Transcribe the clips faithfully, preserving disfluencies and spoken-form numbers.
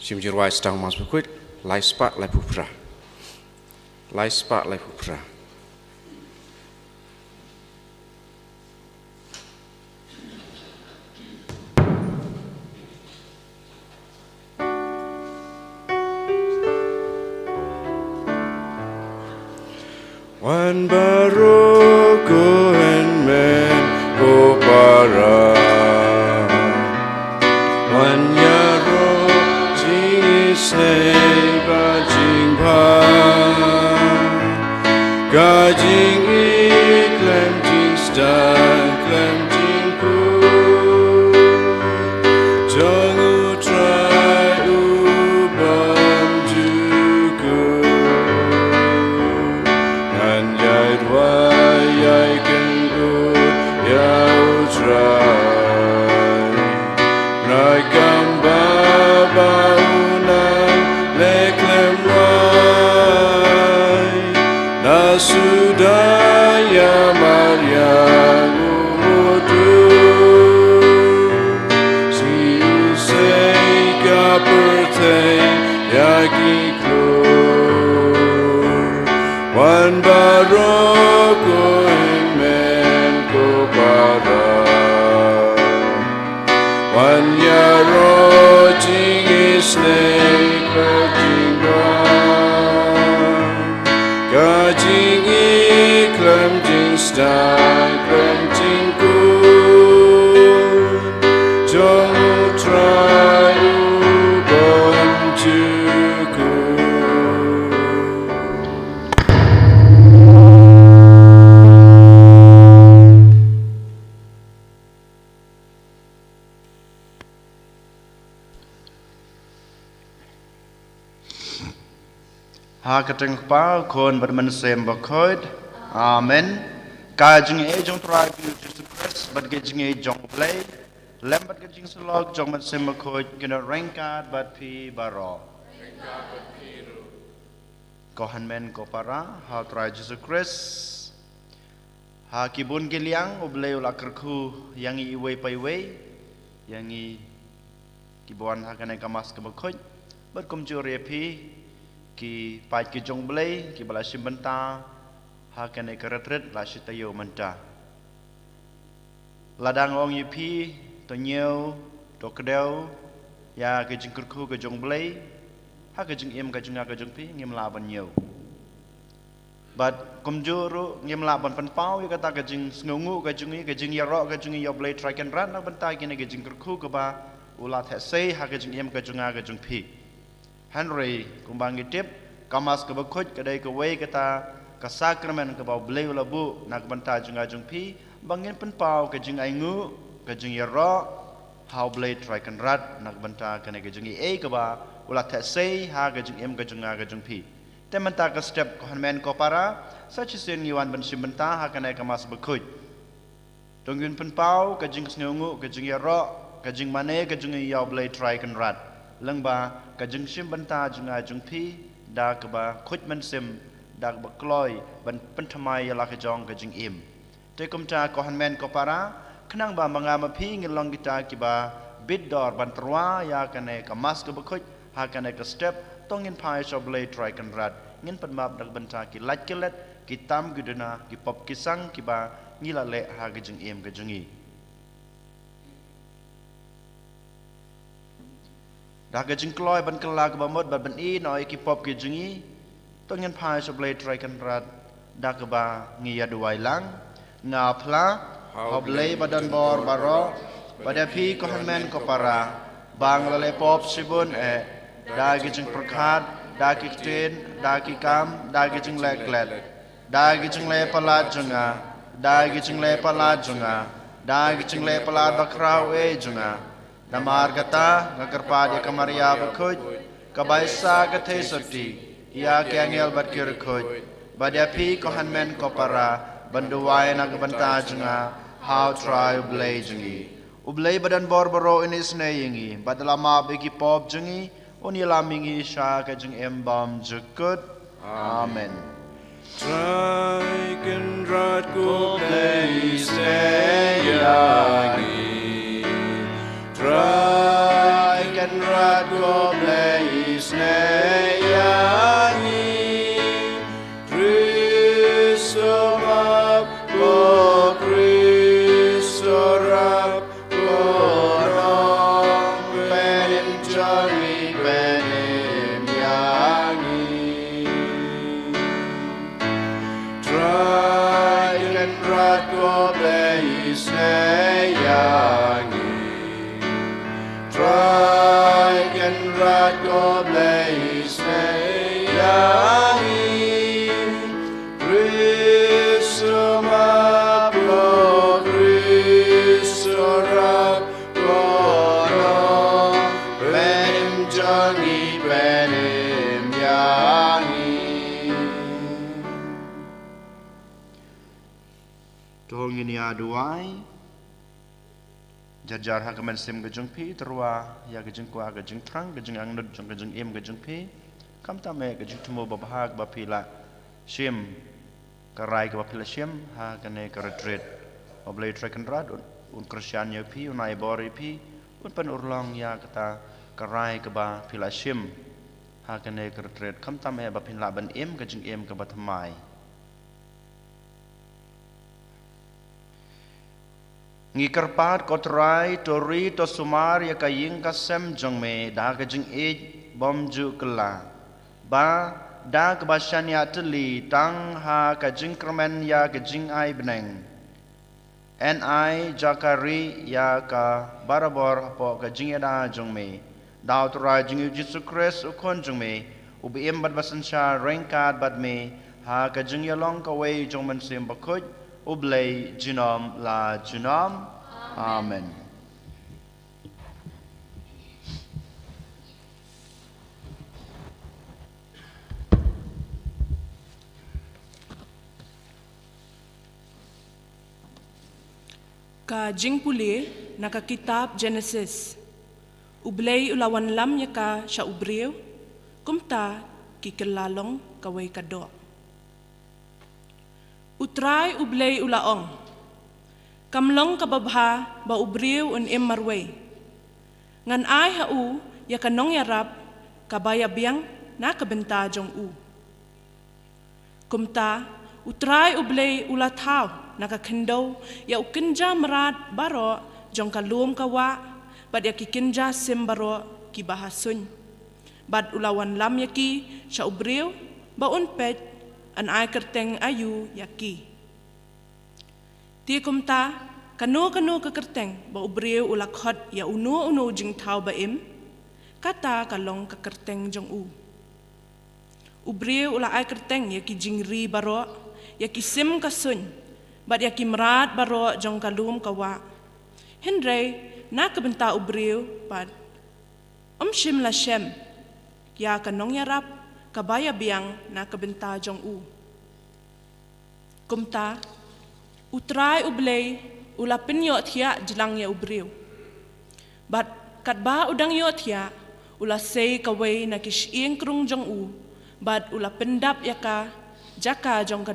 Shim jingrwai sdang Mass Bakhuid, lai spah laiphew phra. Lai spah laiphew phra. Wan baroh ko hynmen ko para. Wan ïaroh jingisynei bad jingbha. Ka jingïeit khlem jingstad khlem jingkhuid jong U Trai u bymjukut. Ngan ïai duwai ïai kynduh ïa U Trai. Nai kam ba ba u nang leh khlem wai. Na suda ïa mar ïa u hutu. Shi u sei ka pyrthei ïa ki klur. Wan baroh ko hynmen ko para. Wan ïaroh jingisynei khlem jingduwai. Ka jingïeit khlem jingstad khlem jingkhuid jong U Trai u bymjukut. Ha ka kyrteng U Kpa, U Khun bad U Mynsiem Bakhuid. Amen. Ka jingïeit jong U Trai Jisu Khrist bad ka jingïeit jong U Blei lem bad ka jingsyllok jong U Mynsiem Bakhuid kin ryngkat bad phi baroh. Ko hynmen ko para ha U Trai Jisu Khrist. Ha ki bun ki liang U Blei u la kyrkhu ïa ngi iwei pa iwei, ïa ngi kiba wan ha kane ka Mass kaba khuid bad kumjuh ruh ïa phi ki paid ki jong U Blei kiba la shim bynta ha kane ka retreat la shi taïew mynta. Lada nga ong ïa phi to ñiew, to kdew ïa ka jingkyrkhu ka jong U Blei ha ka jingim ka jong nga ka jong phi, ngim lah ban ñiew. Bad kumjuh ruh ngim lah ban pynpaw ïa kata ka jingsngewnguh ka jong ngi, ka jingïaroh ka jong ngi ïa U Blei Trai Kynrad na ka bynta kine ka jingkyrkhu kaba u la theh sei ha ka jingim ka jong nga ka jong phi. Hynrei kumba ngi tip, ka Mass kaba khuid ka dei kawei kata ka sakramen kaba U Blei u la buh na ka bynta jong nga jong phi, ba ngin pynpaw ka jingainguh, ka jingïaroh ha U Blei Trai Kynrad na ka bynta kane ka jingaiei kaba u la theh sei ha ka jingim ka jong nga ka jong phi. Te mynta ka step ko hynmen ko para, sa shisien ngi wan ban shim bynta ha kane ka Mass bakhuid. To ngin pynpaw ka jingsngewnguh, ka jingïaroh, ka jingmane ka jong ngi ïa U Blei Trai Kynrad, lyngba ka jingshim bynta jong nga jong phi da kaba khuid mynsiem, da kaba kloi ban pynthymmai ïa la ka jong ka jingim. Te kumta ko hynmen ko para, khnang ba ma nga ma phi ngin long kita kiba bit dor ban tyrwa ïa kane ka Mass kaba khuid ha kane ka step, to ngin phai sha U Blei Trai Kynrad, ngin pynmap da ka bynta ki lait ki let, ki tam ki duna, ki pop ki sang kiba ngi la leh ha ka jingim ka jong ngi. Da ka jingkloi ban kylla kaba mut bad ban ïehnoh ïa ki pop ki jong ngi, to ngin phai sha U Blei Trai Kynrad da kaba ngi ïa duwai lang. Nga phla ha U Blei ba don bor baroh, bad ïa phi ko hynmen ko para, ba nga la leh pop shibun eh, da ki jingpyrkhat, da ki ktien, da ki kam, da ki jingleh klet, da ki jingleh palat jong nga, da ki jingleh palat jong nga, da ki jingleh palat bakhraw eh jong nga. Namar kata nga kyrpad ïa ka Maria bakhuid, ka bai sa ka theisotti ïa ki angel bad ki riewkhuid, bad ïa phi ko hynmen ko para, ban duwai na ka bynta jong nga ha U Trai U Blei jong ngi. U Blei ba don bor baroh un isynei ïa ngi, bad da la map ïa ki pop jong ngi, un ïalam ïa ngi sha ka jingim bymjukut. Amen. Trai Kynrad ko Blei, isynei ïa ngi. Trai Kynrad ko Blei, Duwai. Jar jar ha ka mynsiem ka jong phi, tyrwa ïa ka jingkwah, ka jingthrang, ka jingangnud jong ka jingim ka jong phi. Khamtam eh ka jingthmu babha kaba phi la shim, ka rai kaba phi la shim ha kane ka retreat. Ba U Blei Trai Kynrad un, un kyrshan ïa phi, un ai bor ïa phi, un pynurlong ïa kata ka rai kaba phi la shim ha kane ka retreat. Khamtam eh ba phin lah ban im ka jingim kaba thymmai. Ngi kyrpad, ko Trai, to ri to sumar ïa ka ïing ka sem jong me da ka jingïeit bymjukla, ba da kaba shaniah tylli tang ha ka jingkyrmen ïa ka jingai bneng, yn ai jaka ri ïa ka barabor hapoh ka jingïada jong me. Da U Trai jong ngi U Jisu Khrist U Khun jong me, uba im bad ba synshar ryngkat bad me ha ka jingïalong kawei jong U Mynsiem Bakhuid, U Blei junom la junom. Amen. Ka jingpule na ka kitab Genesis. U Blei u la wanlam ïa ka sha u briew, kumta ki kylla long kawei ka doh. U Trai U Blei u la ong, kam long kaba bha ba u briew un im marwei. Ngan ai ha u ïa ka nongïarap kaba ïabiang na ka bynta jong u. Kumta, U Trai U Blei u la thaw na ka khyndew ïa u kynja mrad baroh jong ka lum ka wah, bad ïa ki kynja sim baroh kiba ha suiñ. Bad u la wanlam ïa ki sha u briew, ba un peit, yn ai kyrteng aïu ïa ki. Te kumta, kano kano ka kyrteng ba u briew u la khot ïa uno uno u jingthaw ba im, kata ka long ka kyrteng jong u. U briew u la ai kyrteng ïa ki jingri baroh, ïa ki sim ka suiñ, bad ïa ki mrad baroh jong ka lum ka wah. Hynrei, na ka bynta u briew pat, um shym la shem ïa ka nongïarap kaba ïabiang na ka bynta jong u. Kumta, U Trai U Blei u la pynïohthiah jlang ïa u briew. Bad katba u dang ïohthiah, u la sei kawei na ki shyieng krung jong u, bad u la pyndap ïa ka jaka jong ka,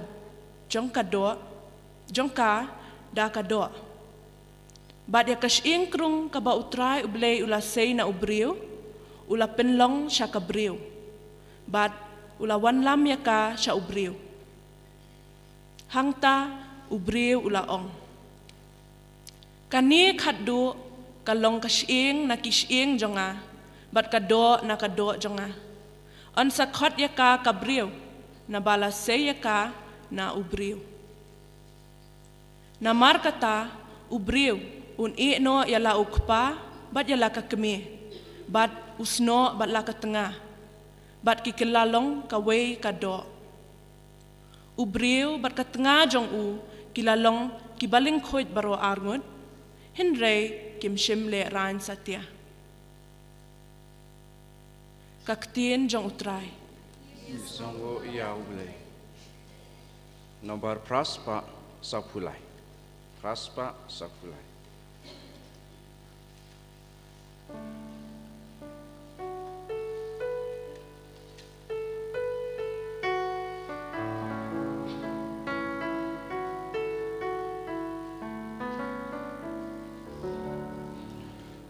jong ka doh, jong ka da ka doh. Bad ïa ka shyieng krung kaba U Trai U Blei u la sei na u briew, u la pynlong sha ka briew. Bad u la wanlam ïa ka sha u briew. Hangta u briew u la ong, kane khatduh ka long ka shyieng na ki shyieng jong nga, bad ka doh na ka doh jong nga. Yn sa khot ïa ka ka briew, naba la sei ïa ka na u briew. Namar kata, u briew un ïeh noh ïa la u kpa bad ïa la ka kmie, bad u snoh bad la ka tnga, bad ki kylla long kawei ka doh. U briew bad ka tnga jong u ki la long kiba lyngkhuid baroh arngut, hynrei kim shym lehraiñ satia. Ka ktien jong U Trai. Ki sngewbha ïa U Blei. Nombar phra spah saphew lai. Phra spah saphew lai.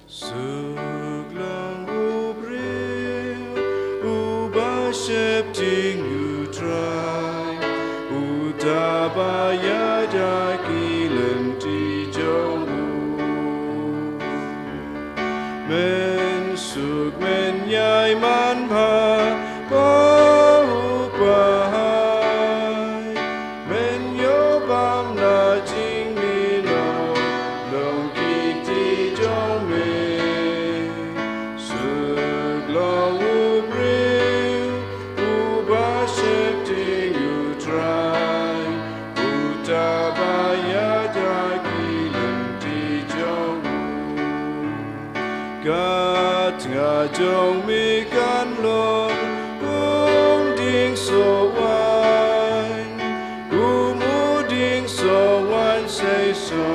Suk long u briew uba sheptieng ïa u Trai, uta ba ïada ki lynti jong u. Men suk, men ïai manbha, ko u Trai. Men ïoh bam na jingmih noh, long ki kti jong me. Suk long u briew uba sheptieng ïa u Trai, uta ba ïada ki lynti jong u. Ka tnga jong me kan long kum u dieng soh waiñ, kum u dieng soh waiñ seisoh.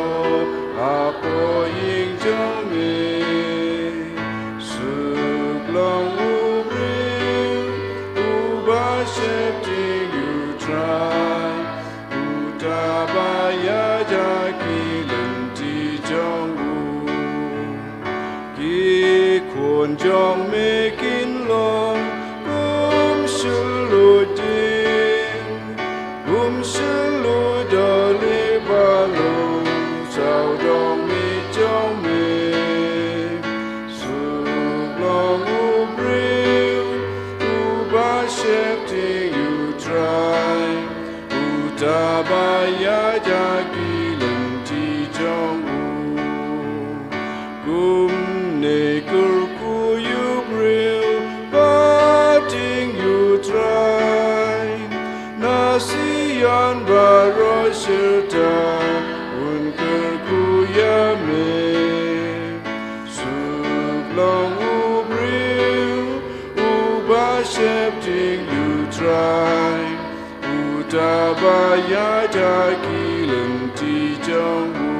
Kumne kyrkhu ïa u briew ba tieng ïa u Trai, na Sion baroh shata un kyrkhu ïa me. Suk long u briew uba sheptieng ïa u Trai, uta ba ïada ki lynti jong u.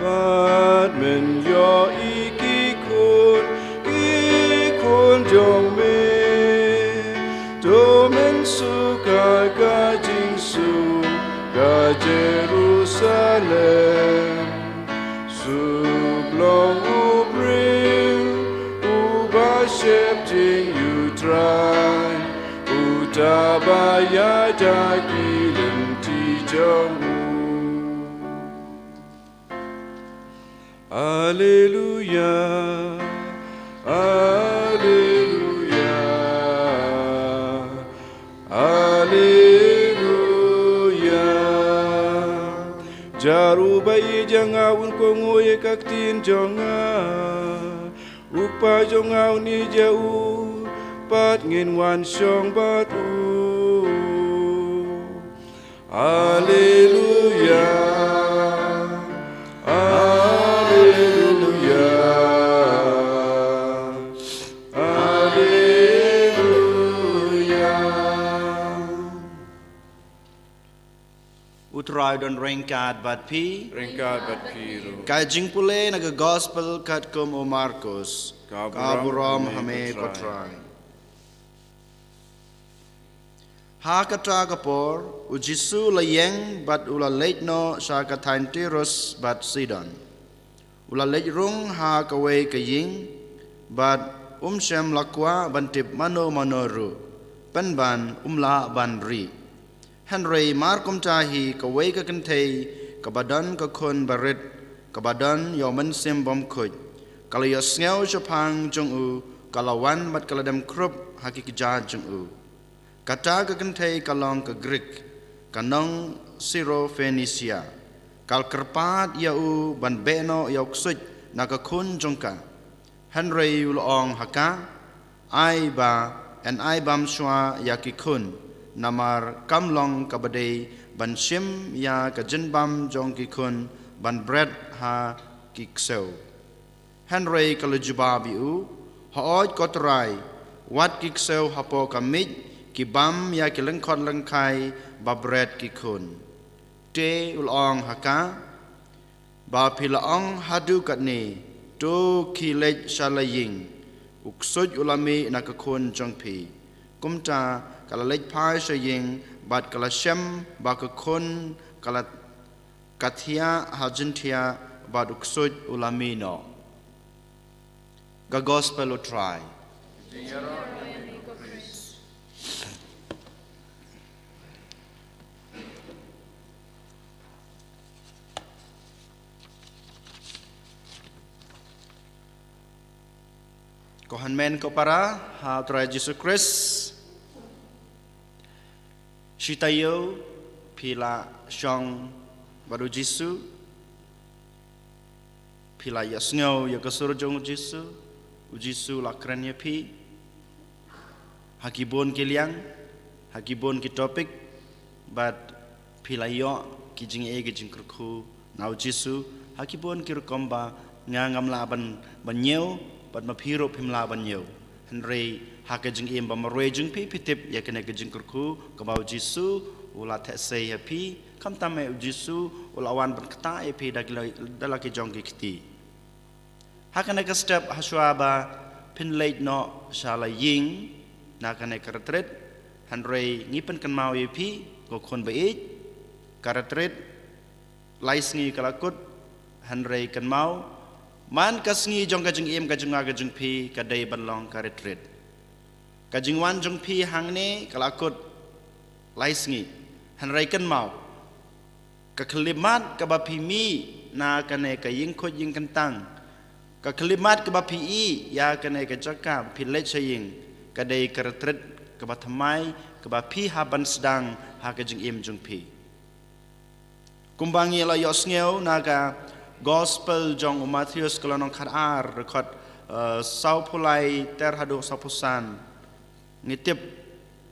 Bad men ïohi ki khun, ki khun jong me, to men suk ha ka jingsuk ka Jerusalem. Suk long u briew uba sheptieng ïa u Trai, uta ba ïada ki lynti jong u. Alleluia, alleluia, alleluia. Jar uba ïeit ïa nga un kohnguh ïa ka ktien jong nga. U Kpa jong nga un ïeit ïa u, bad ngin wan shong bad u. Alleluia, alleluia, alleluia. U Trai don ryngkat bad phi. Ryngkat bad phi ruh. Ka jingpule na ka Gospel katkum u Markos. Ka burom ha me ko Trai. Ha kata ka por, u Jisu u la ïeng bad u la leit noh sha ka thaiñ Tirus bad Sidon. U la leit rung ha kawei ka ïing, bad um shym la kwah ban tip mano mano ruh, pynban um lah ban rieh. Hynrei mar kumta hi kawei ka kynthei kaba don ka khun barit, kaba don ïa u mynsiem bymkhuid, ka la ïohsngew shaphang jong u, ka la wan bad ka la dem khrup ha ki kjat jong u. Kata ka kynthei ka long ka Grik, ka nong Sirofenisia. Ka la kyrpad ïa u ban beh noh ïa u ksuid na ka khun jong ka. Hynrei u la ong ha ka, ai ba yn ai bam shuwa ïa ki khun, namar kam long kaba dei ban shim ïa ka jingbam jong ki khun ban bret ha ki ksew. Hynrei ka la jubab ïa u, hooid ko Trai, wat ki ksew hapoh ka miej ki bam ïa ki lyngkhot lyngkhai ba bret ki khun. Te u la ong ha ka, ba phi la ong haduh katne, to khie leit sha la ïing, u ksuid u la mih na ka khun jong phi. Kumta ka la leit phai sha ïing bad ka la shem ba ka khun ka la ka thiah ha jingthiah bad u ksuid u la mih noh. Ka Gospel u Trai. Ko hynmen ko para ha u Trai Jisu Khrist. Shi taïew phi la shong bad u Jisu, phi la ïohsngew ïa ka sur jong u Jisu, u Jisu la kren ïa phi ha ki bun ki liang, ha ki bun ki topic, bad phi la ïoh ki jingïeit ki jingkyrkhu na u Jisu ha ki bun ki rukom ba nga ngam lah ban, ban ñiew, bad ma phi ruh phim lah ban ñiew. Hynrei ha ka jingim ba marwei jong phi, phi tip ïa kane ka jingkyrkhu kaba u Jisu u la theh sei ïa phi, khamtam eh u Jisu u la wan ban ktah ïa phi da ki la, da la ki jong ki kti. Ha kane ka step, hashwa ba phin leit noh sha la ïing na kane ka retreat, hynrei ngi pynkynmaw ïa phi ko khun ba ïeit, ka retreat lai sngi ka la kut, hynrei kynmaw, man ka sngi jong ka jingim ka jong nga ka jong phi ka dei ban long ka retreat. Ka jingwan jong phi hangne ka la kut lai sngi, hynrei kynmaw, ka khyllipmat kaba phi mih na kane ka ïing khuid ïing kyntang, ka khyllipmat kaba phi ïeh ïa kane ka jaka ba phi leit sha ïing, ka dei ka retreat kaba thymmai kaba phi hap ban sdang ha ka jingim jong phi. Kumba ngi la ïohsngew na ka Gospel jong u Mathaios ka lynnong khat ar, dkhot, eh, sawphew lai ter haduh sawphew san. Ngi tip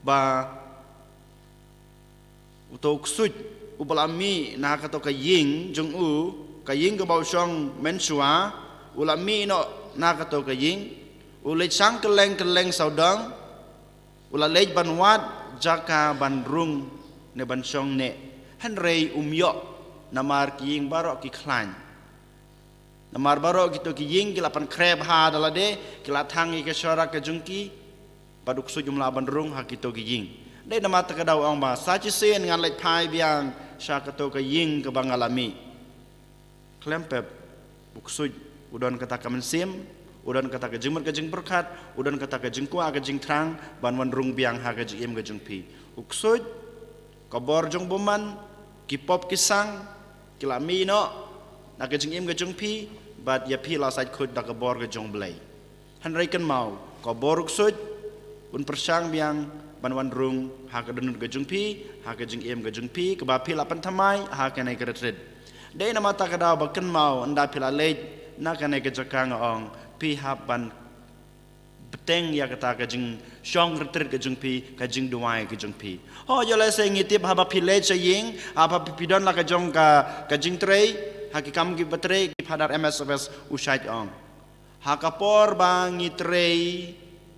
ba uto u ksuid uba la mih na kato ka ïing jong u, ka ïing kaba u shong mynshuwa, u la mih noh na kato ka ïing, u leit shang kylleng kylleng sawdong, u la leit ban wad jaka ban rung ne ban shong neh. Hynrei um ïoh, namar ki ïing baroh ki khlaiñ. Namar baroh kito ki ïing ki la pynkhreh bha da lade, ki la thang ïa ka shora ka jong ki, bad u ksuid um lah ban rung ha kito ki ïing. Dei namar kata ka daw ong ba, sa shisien ngan leit phai biang sha kato ka ïing kaba nga la mih. Khlem pep, u ksuid u don kata ka mynsiem, u don kata ka jingmut ka jingpyrkhat, u don kata ka jingkwah ka jingthrang ban wan rung biang ha ka jingim ka jong phi. U ksuid, ka bor jong u bymman, ki pop ki sang, ki la mih noh na ka jingim ka jong phi, bad ïa phi la sait khuid da ka bor ka jong u Blei. Hynrei kynmaw, ka bor u ksuid un pyrshang biang ban wan rung ha ka dohnud ka jong phi, ha ka jingim ka jong phi, kaba phi la pynthymmai ha kane ka retreat. Dei namar kata ka daw ba kynmaw, ynda phi la leit na kane ka jaka, nga ong, phi hap ban bteng ïa kata ka jingshong retreat ka jong phi, ka jingduwai ka jong phi. Ho, ïoh lehse ngi tip haba phi leit sha ïing, haba phi, phi don la ka jong ka, ka jingtrei, ha ki kam kiba trei, ki Father M S F S u shait ong, ha ka por ba ngi trei,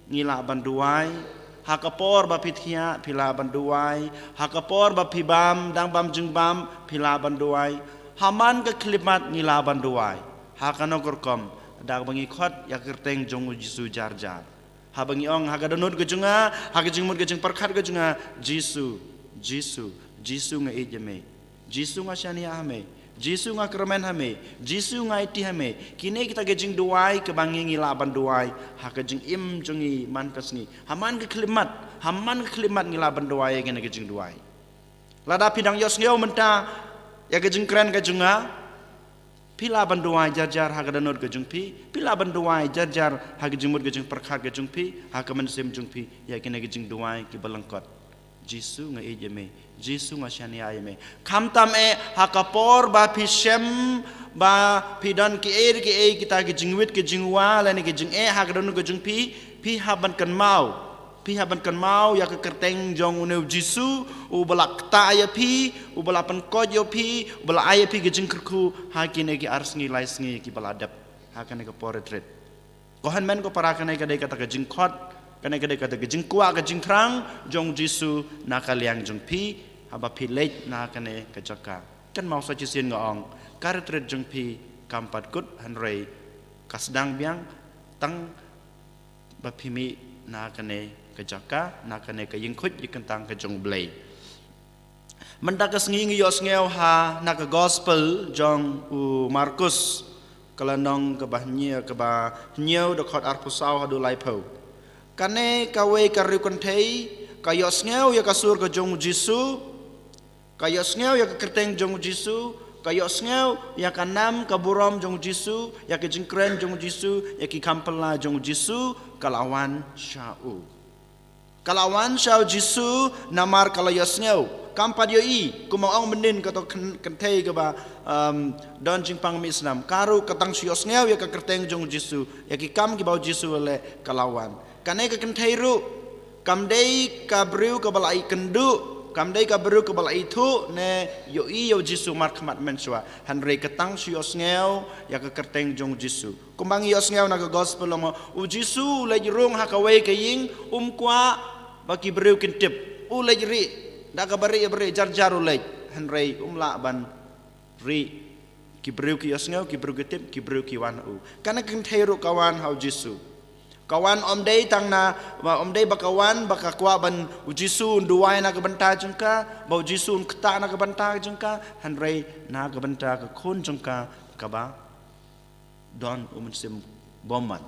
ngi lah ban duwai. Ha ka por ba phi thiah, phi lah ban duwai. Ha ka por ba phi bam, dang bam jingbam, phi lah ban duwai. Ha man ka khyllipmat ngi lah ban duwai. Ha kano ka rukom? Da kaba ngi khot ïa ka kyrteng jong u Jisu jar jar. Haba ngi ong ha ka dohnud ka jong nga, ha ka jingmut ka jingpyrkhat ka jong nga, Jisu, Jisu, Jisu nga ïeit ïa me. Jisu nga shaniah ha me. Jisu nga kyrmen ha me. Jisu nga aiti ha me. Kine kita ki jingduwai kaba ngi, ngi lah ban duwai ha ka jingim jong ngi man ka sngi. Ha man ka khyllipmat, ha man ka khyllipmat ngi lah ban duwai ïa kine ki jingduwai. Lada phi dang ïohsngew mynta ïa ka jingkren ka jong nga, phi lah ban duwai jar jar ha ka dohnud ka jong phi. Phi lah ban duwai jar jar ha ka jingmut ka jingpyrkhat ka jong phi, ha ka mynsiem jong phi, ïa kine ki jingduwai kiba lyngkot. Jisu nga ïeit ïa me. Jisu nga shaniah ïa me. Khamtam eh ha ka por ba phi shem ba phi don kiei kiei kita ki jingwit ki jingwa lane ki jingeh ha ka dohnud ka jong phi, phi hap ban kynmaw. Phi hap ban kynmaw ïa ka kyrteng jong une u Jisu, uba la ktah ïa phi, uba la pynkoit ïa phi, uba la ai ïa phi ki jingkyrkhu ha kine ki ar sngi lai sngi kiba la dep ha kane ka por retreat. Ko hynmen ko para, kane ka dei kata ka jingkhot, kane ka dei kata ka jingkwah ka jingthrang jong u Jisu na ka liang jong phi, haba phi leit na kane ka jaka. Kynmaw sa shisien nga ong, ka retreat jong phi kam pat kut hynrei ka sdang biang tang ba phi mih na kane ka jaka, na kane ka ïingkhuid ïing kyntang ka jong u Blei. Mynta ka sngi ngi ïohsngew ha na ka gospel jong u Markus, ka lynnong kaba hynñiew, kaba hynñiew, dkhot arphew saw haduh laiphew. Kane kawei ka riewkynthei ka ïohsngew ïa ka sur ka jong u Jisu, ka ïohsngew ïa ka kyrteng jong u Jisu, ka ïohsngew ïa ka nam ka burom jong u Jisu, ïa ka jingkren jong u Jisu, ïa ki kam phylla jong u Jisu, ka la wan sha u. Ka la wan sha u Jisu namar ka la ïohsngew. Kam pat ïohi, kumba ong mynnin kato kyn-, kynthei kaba, um, don jingpang mih snam. Ka ruh ka tang shu ïohsngew ïa ka kyrteng jong u Jisu, ïa ki kam kiba u Jisu u leh, ka la wan. Kane ka kynthei ruh kam dei ka briew kaba la ïakynduh, kam dei ka briew kaba la ithuh ne ïohi ïa u Jisu markhmat mynshuwa. Hynrei ka tang shu ïohsngew ïa ka kyrteng jong u Jisu. Kumba ngi ïohsngew na ka gospel, ong mo, u Jisu u leit rung ha kawei ka ïing, um kwah ba ki briew kin tip. U leit rieh, da kaba rieh ba rieh, jar jar u leit. Hynrei um lah ban rieh. Ki briew ki ïohsngew, ki briew ki tip, ki briew ki wan ha u. Kane ka kynthei ruh ka wan ha u Jisu. Ka wan ym dei tang na, ba ym dei ba ka wan ba ka kwah ban u Jisu un duwai na ka bynta jong ka, ba u Jisu un ktah na ka bynta jong ka, hynrei na ka bynta ka khun jong ka kaba don u mynsiem bymman.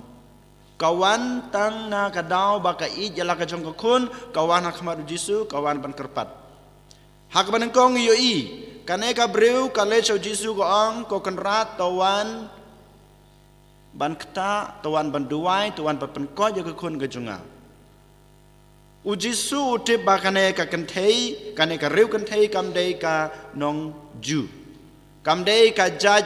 Ka wan tang na ka daw ba ka ïeit ïa la ka jong ka khun, ka wan ha khmat u Jisu, ka wan ban kyrpad. Ha kaba nyngkong ngi ïohi, kane ka briew ka leit sha u Jisu, ka ong, ko Kynrad, to wan ban ktah, to wan ban duwai, to wan ban pynkoit ïa ka khun ka jong nga. U Jisu u tip ba kane ka kynthei, kane ka riewkynthei kam dei ka nong Jiw. Kam dei ka jait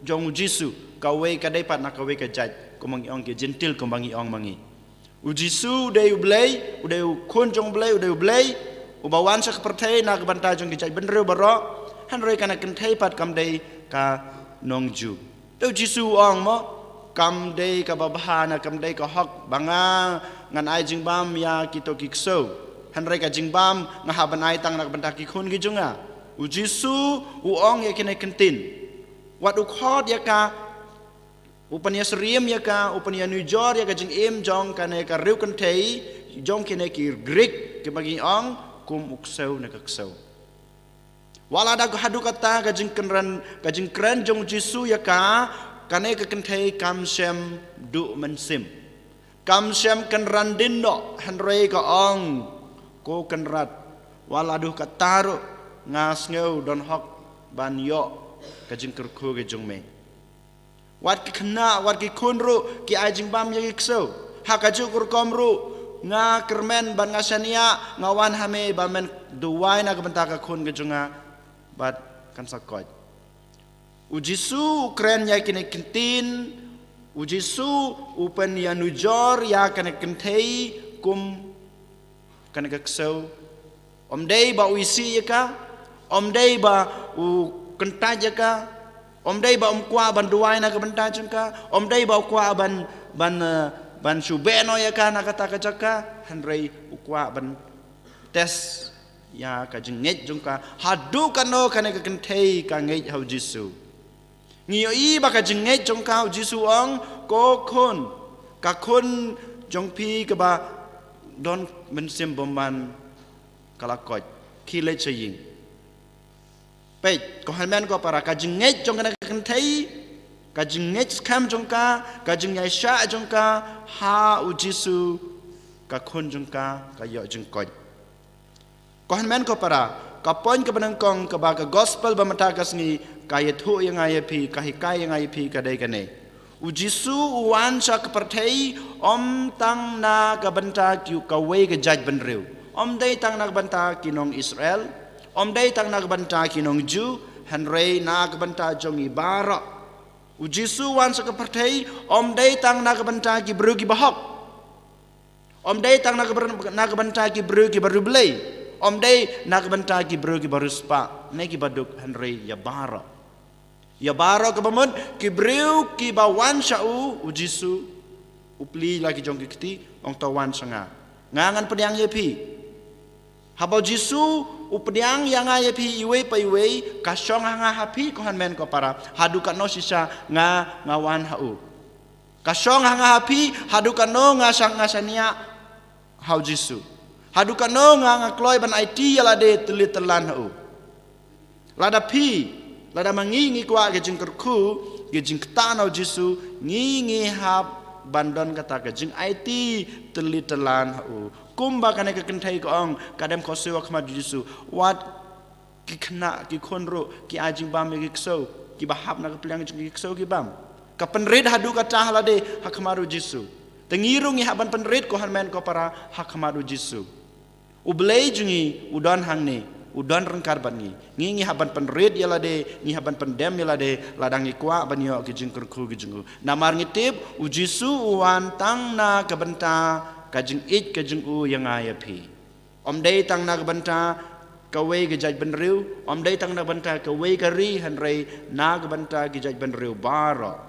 jong u Jisu, kawei ka dei pat na kawei ka jait, kumba ngi ong ki Jentil, kumba ngi ong ma ngi. U Jisu u dei u Blei, u dei u Khun jong u Blei, u dei u Blei uba wan sha ka pyrthei na ka bynta jong ki jaitbynriew baroh, hynrei kane ka kynthei pat kam dei ka nong Jiw. Te u Jisu u ong mo, kam dei kaba bha ne kam dei ka hok ba nga ngan ai jingbam ïa kito ki ksew, hynrei ka jingbam nga hap ban ai tang na ka bynta ki khun ki jong nga. U Jisu u ong ïa kine ki ktien. Wat u khot ïa ka, u pynïasyriem ïa ka, u pynïanujor ïa ka jingim jong kane ka riewkynthei jong kine ki Grik, kiba ngi ong kum u ksew ne ka ksew. Wat la da haduh katta ka jingkren, ka jingkren jong u Jisu ïa ka, kane ka kynthei kam shym duh mynsiem. Kam shym kynran dien noh, hynrei ka ong, ko Kynrad, wat la duh katta ruh nga sngew don hok ban ïoh ka jingkyrkhu ka jong me. Wat ki khynnah, wat ki khun ruh ki ai jingbam ïa ki ksew. Ha kajuh ka rukom ruh nga kyrmen bad nga shaniah, nga wan ha me ba men duwai na ka bynta ka khun ka jong nga, bad kan sa koit. U Jisu u kren ïa kine ki ktien, u Jisu u pynïanujor ïa kane ka kynthei kum kane ka ksew. Ym dei ba u isih ïa ka, ym dei ba u kyntait ïa ka, ym dei ba um kwah ban duwai na ka bynta jong ka, ym dei ba u kwah ban, ban, eh, ban shu beh noh ïa ka na kata ka jaka, hynrei u kwah ban test ïa ka jingngeit jong ka, haduh katno kane ka kynthei ka ngeit ha u Jisu. Ngi ïohi ba ka jingngeit jong ka, u Jisu u ong, ko khun, ka khun jong phi kaba don mynsiem bymman ka la koit, khie leit sha ïing. Peit, ko hynmen ko para, ka jingngeit jong kane ka kynthei, ka jingngeit skhem jong ka, ka jingïaishah jong ka ha u Jisu, ka khun jong ka ka ïoh jingkoit. Ko hynmen ko para, ka point kaba nyngkong kaba ka gospel ba mynta ka sngi ka ïathuh ïa nga ïa phi, ka hikai ïa nga ïa phi, ka dei kane. U Jisu u wan sha ka pyrthei ym tang na ka bynta ki, kawei ka jaitbynriew. Ym dei tang na ka bynta ki nong Israel, ym dei tang na ka bynta ki nong Jiw, hynrei na ka bynta jong ngi baroh. U Jisu u wan sha ka pyrthei ym dei tang na ka bynta ki briew kiba hok. Ym dei tang na ka byn-, na ka bynta ki briew kiba riewblei. Ym dei na ka bynta ki briew kiba riewspah ne kiba duk, hynrei ïa baroh. Ïa baroh, kaba mut ki briew kiba wan sha u, u Jisu u plie la ki jong ki kti, ong, to wan sha nga, nga ngan pdiang ïa phi. Haba u Jisu u pdiang ïa nga ïa phi iwei pa iwei, ka shong ha nga ha phi, ko hynmen ko para, haduh katno shisha nga, nga wan ha u. Ka shong ha nga ha phi, haduh katno nga shang, nga shaniah ha u Jisu. Haduh katno nga, nga kloi ban aiti ïa lade tylli tylan ha u. Lada phi, lada ma ngi ngi kwah ka jingkyrkhu, ka jingktah na u Jisu, ngi, ngi hap ban don kata ka jingaiti tylli tylan ha u. Kumba kane ka kynthei ka ong, ka dem khuslai ha khmat u Jisu. Wat ki khynnah, ki khun ruh ki ai jingbam ïa ki ksew, kiba hap na ka pliang jong ki ksew ki bam. Ka pynrit haduh katta ha lade ha khmat u Jisu. Te ngi ruh ngi hap ban pynrit, ko hynmen ko para, ha khmat u Jisu. U Blei jong ngi u don hangne, u don ryngkat bad ngi. Ngi, ngi hap ban pynrit ïa lade, ngi hap ban pyndem ïa lade, lada ngi kwah ban ïoh ki jingkyrkhu ki jong u. Namar ngi tip u Jisu u wan tang na ka bynta ka jingïeit ka jong u ïa nga ïa phi. Ym dei tang na ka bynta kawei ka jaitbynriew, ym dei tang na ka bynta kawei ka ri, hynrei na ka bynta ki jaitbynriew baroh.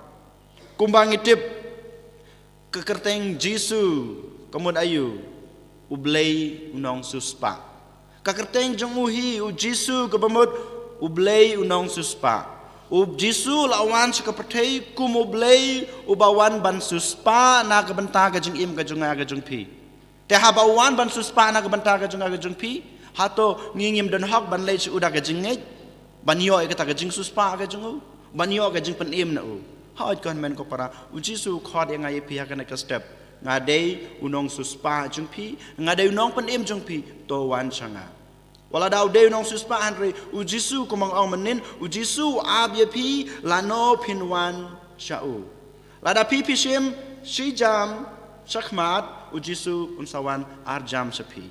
Kumba ngi tip, ka kyrteng Jisu ka mut aïu? U Blei u nongsiewspah. Ka kyrteng jong u hi u Jisu, kaba mut u Blei u nongsiewspah. U Jisu u la wan sha ka pyrthei kum u Blei uba wan ban siewspah na ka bynta ka jingim ka jong nga ka jong phi. Te haba u wan ban siewspah na ka bynta ka jong nga ka jong phi, hato ngi ngim don hok ban leit sha u da ka jingngeit, ban ïoh ïa kata ka jingsiewspah ka jong u, ban ïoh ka jingpynim na u? Hooid, ko hynmen ko para, u Jisu u khot ïa nga ïa phi ha kane ka step. Nga dei u nongsiewspah jong phi, nga dei u nongpynim jong phi, to wan sha nga. Wat la da u dei u nongsiewspah, hynrei u Jisu, kumba nga ong mynnin, u Jisu u ap ïa phi lano phin wan sha u. Lada phi, phi shim shi jam sha khmat, u Jisu un sa wan ar jam sha phi.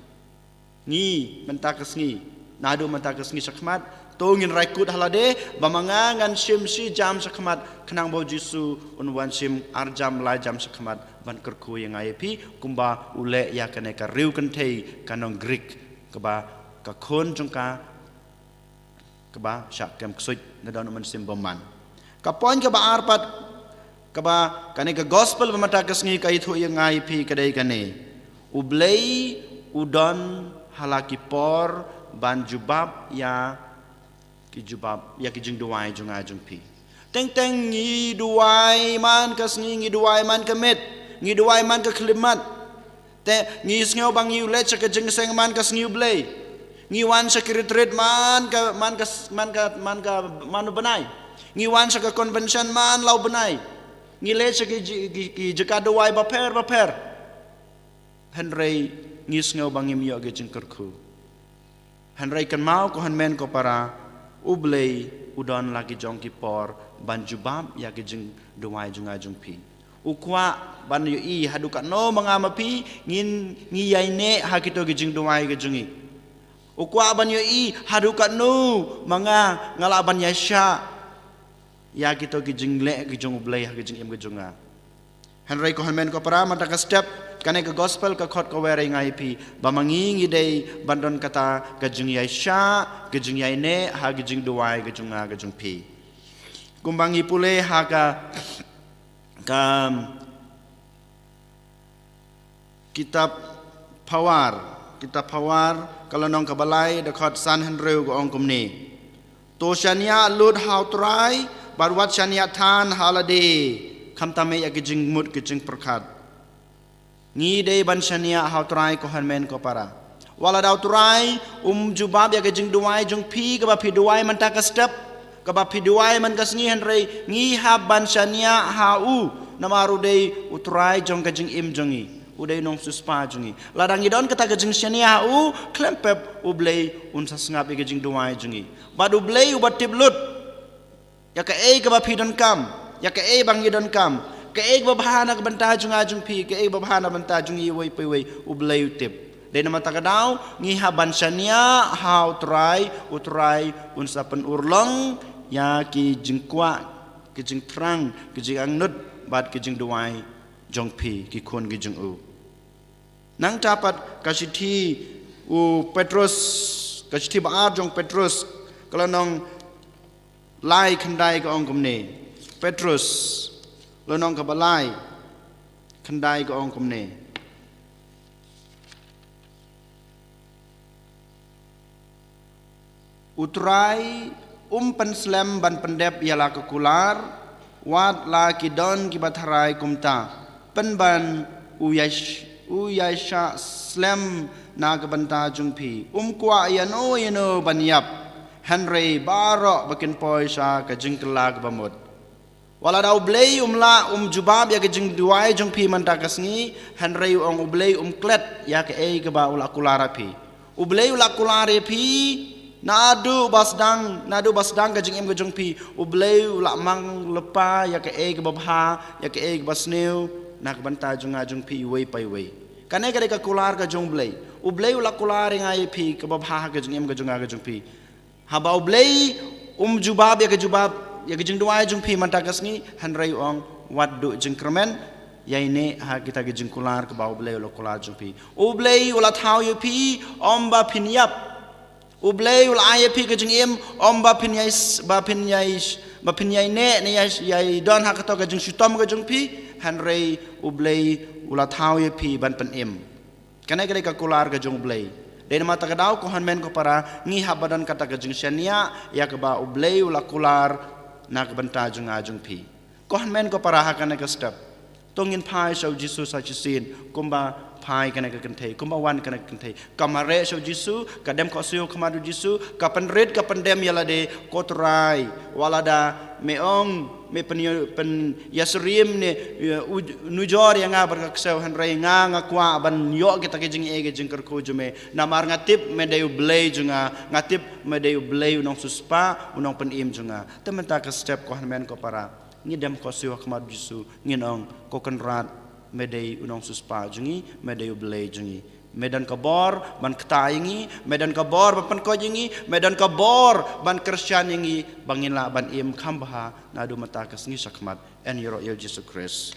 Ngi mynta ka sngi, naduh mynta ka sngi sha khmat, To ngin rai kut ha lade, ba ma nga ngan shim shi jam shakhmat, khnang ba u Jisu un wan shim ar jam lai jam shakhmat, ban kyrkhu ïa nga ïa phi, kumba u leh ïa kane ka riew kynthei ka nong Greek, kaba ka khun jong ka, kaba shah kem ksuid, na don u mynsiem bymman. Ka point kaba ar pat, kaba kane ka gospel ba mynta ka sngi ka ïathuh ïa nga ïa phi ka dei kane. U Blei u don ha la ki por ban jubab ïa ki jubab, ïa ki jingduwai jong nga jong phi. Teng teng ngi duwai man ka sngi, ngi duwai man ka miet, ngi duwai man ka khyllipmat. Te ngi sngew ba ngi leit sha ka jingïaseng man ka sngi U Blei. Ngi wan sha ki retreat man ka, man ka, man ka, man ka, man u bnai. Ngi wan sha ka convention man la u bnai. Ngi leit sha ki ji-, ki, ki jaka duwai bapher bapher. Hynrei ngi sngew ba ngim ïoh ka jingkyrkhu. Hynrei kynmaw ko hynmen ko para, U Blei u don la ki jong ki por ban jubab ïa ki jingduwai jong nga jong phi. U kwah ban ïohi haduh katno ma nga ma phi ngin, ngi ïaineh ha kito ki jingduwai ki jong ngi. U kwah ban ïohi haduh katno ma nga nga lah ban ïaishah ïa kito ki jingleh ki jong U Blei ha ki jingim ki jong nga. Hynrei ko hynmen ko para, mynta ka step kane ka gospel ka khot ka wer ïa nga ïa phi ba ma ngi ngi dei ban don kata ka jingïaishah, ka jingïaineh ha ka jingduwai ka jong nga ka jong phi. Kumba ngi pule ha ka, ka kitab Phawar, kitab Phawar ka lynnong kaba lai, dkhot san hynriew ka ong kumne. To shaniah lut ha U Trai, bad wat shaniah than ha lade, khamtam eh ïa ki jingmut ki jingpyrkhat. Ngi dei ban shaniah ha U Trai ko hynmen ko para. Wat lada U Trai um jubab ïa ki jingduwai jong phi kaba phi duwai mynta ka step, kaba phi duwai man ka sngi, hynrei ngi hap ban shaniah ha u, namar u dei U Trai jong ka jingim jong ngi. U dei u nongsiewspah jong ngi. Lada ngi don kata ka jingshaniah ha u, khlem pep U Blei un sa sngap ïa ka jingduwai jong ngi. Bad U Blei uba tip lut ïa kaei kaba phi donkam, ïa kaei ba ngi donkam, kaei kaba bha na ka bynta jong nga jong phi, kaei kaba bha na ka bynta jong ngi iwei pa iwei, U Blei u tip. Dei namar kata ka daw ngi hap ban shaniah ha U Trai, U Trai un sa pynurlong ïa ki jingkwah, ki jingthrang, ki jingangnud bad ki jingduwai jong phi, ki khun ki jong u. Nangta pat ka shithi u Petrus, ka shithi ba ar jong Petrus, ka lynnong lai khyndai ka ong kumne. Petrus, lynnong kaba lai khyndai ka ong kumne. U Trai um pynslem ban pyndep ïa la ka kular, wat la ki don kiba tharai kumta, pynban u ïai sh-, u ïaishah slem na ka bynta jong phi. Um kwah ïano ïano ban ïap, hynrei baroh ba kin poi sha ka jingkylla kaba mut. Wat lada U Blei um lah, um jubab ïa ka jingduwai jong phi mynta ka sngi, hynrei u ong U Blei um klet ïa kaei kaba u la kular ïa phi. U Blei u la kular ïa phi, naduh ba sdang, naduh ba sdang ka jingim ka jong phi, U Blei u la mang lypa ïa kaei kaba bha, ïa kaei kaba sniew, na ka bynta jong nga jong phi iwei pa iwei. Kane ka dei ka kular ka jong U Blei. U Blei u la kular ïa nga ïa phi kaba bha ha ka jingim ka jong nga ka jong phi. Haba U Blei um jubab ïa ka jubab, ïa ka jingduwai jong phi mynta ka sngi, hynrei u ong wat duh jingkyrmen, ïaineh ha kita ki jingkular kaba U Blei u la kular jong phi. U Blei u la thaw ïa phi, ym ba phin ïap. U Blei u la ai ïa phi ka jingim, ym ba phin ïai s-, ba phin ïai s-, ba phin ïaineh, ne ïai s-, ïai don ha kato ka jingshitom ka jong phi, hynrei U Blei u la thaw ïa phi ban pynim. Kane ka dei ka kular ka jong U Blei. Dei namar kata ka daw ko hynmen ko para, ngi hap ban don kata ka jingshaniah ïa kaba U Blei u la kular na ka bynta jong nga jong phi. Ko hynmen ko para, ha kane ka step, to ngin phai sha U Jisu sa shisien, kumba phai kane ka kynthei, kumba wan kane ka kynthei. Ka mareh sha U Jisu, ka dem khohsiew ha khmat U Jisu, ka pynrit ka pyndem ïa lade, ko Trai, wat lada me ong, me pyn-, pynïasyriem ne, eh, u-, nujor ïa nga bad ka ksew, hynrei nga, nga kwah ban ïoh kita ki jingeh ki jingkyrkhu jong me. Namar nga tip me dei U Blei jong nga, nga tip me dei U Blei u nongsiewspah, u nongpynim jong nga. Te mynta ka step ko hynmen ko para, ngi dem khohsiew ha khmat U Jisu, ngin ong, ko Kynrad, me dei u nongsiewspah jong ngi, me dei U Blei jong ngi. Me don ka bor ban kta ïa ngi, me don ka bor ban pynkoit ïa ngi, me don ka bor ban kyrshan ïa ngi, ba ngin lah ban im kham bha naduh mynta ka sngi shakhmat. Yn ïaroh ïa u Jisu Khrist.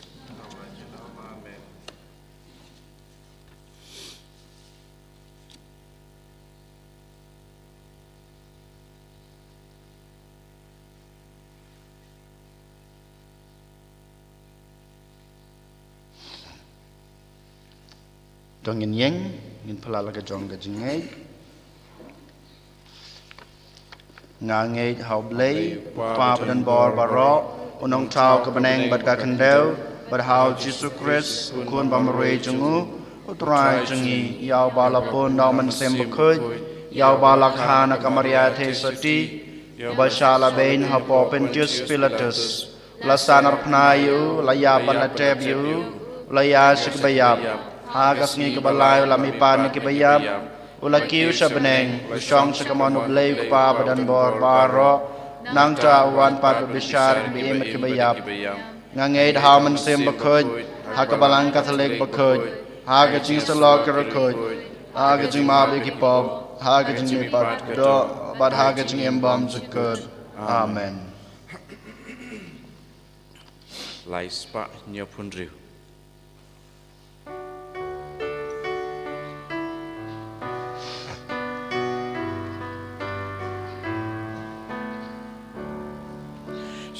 To ngin ïeng, ngin pynlait la ka jong ka jingngeit. Nga ngeit ha U Blei, U Kpa badonbor baroh, U Nongthaw ka bneng bad ka khyndew, bad ha U Jisu Khrist, U Khun bamarwei jong U, U Trai jong ngi, ïa uba la pun da U Mynsiem Bakhuid, ïa uba la kha na ka Maria Theisotti, uba shah la beiñ hapoh Pontius Pilatus, u la sah narphna ïa u, u la ïap bad la tep ïa u, u la ïaid sha kiba ïap. Ha ka sngi kaba lai u la mihpat na kiba ïap, u la kiew sha bneng, u shong sha kamon U Blei U Kpa badonbor baroh, nangta u wan pat ban bishar kiba im bad kiba ïap. Nga ngeit ha U Mynsiem Bakhuid, ha ka Balang Katholik bakhuid, ha ka jingïasyllok ki riewkhuid, ha ka jingmap ïa ki pop, ha ka jingmihpat ki doh, bad ha ka jingim bymjukut. Amen. Lai spah hynñiew phew hynriew.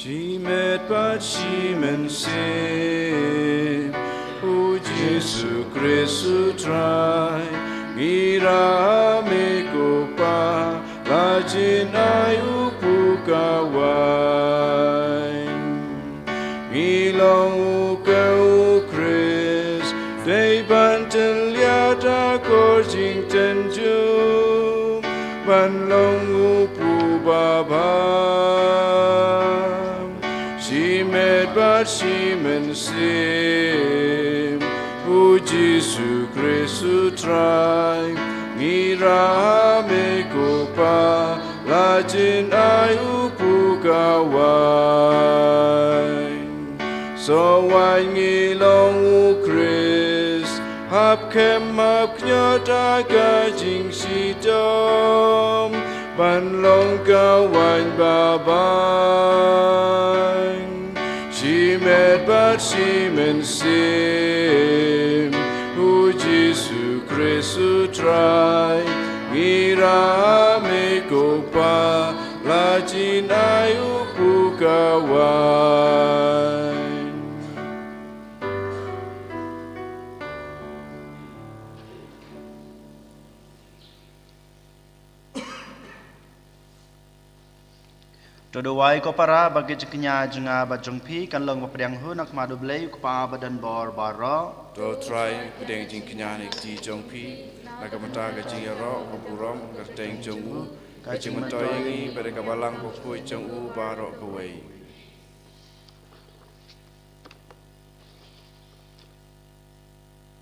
Shimet bad shimynsiem, U Jisu Khrist U Trai, ngi ïarap ïa me ko Pa, la jin ai u pukawai. Ngi long u ka u Khrist, dei ban tylliat ha ka jingtynjuh, ban long u pubaba. Shimet bad shimynsiem, U Jisu Khrist U Trai, ngi ïarap ïa me ko Pa, la jin ai u pukawai. Sawai ngi long u Khrist, hap kem hap kñia da ka jingshitom, ban long ka waiñ babang. Shimet bad shimynsiem, U Jisu Khrist U Trai, ngi ïarap ïa me ko Pa, la jin ai u pukawai. To duwai ko para, ba ka jingkñia jong nga bad jong phi kan long ba pdiang hun ha khmat U Blei U Kpa badonbor baroh. To Trai, pdiang jingkñia na ki kti jong phi, na ka bynta ka jingïaroh ka burom kyrteng jong u, ka jingmyntoi ïa ngi bad ïa ka balang bakhuid jong u baroh kawei.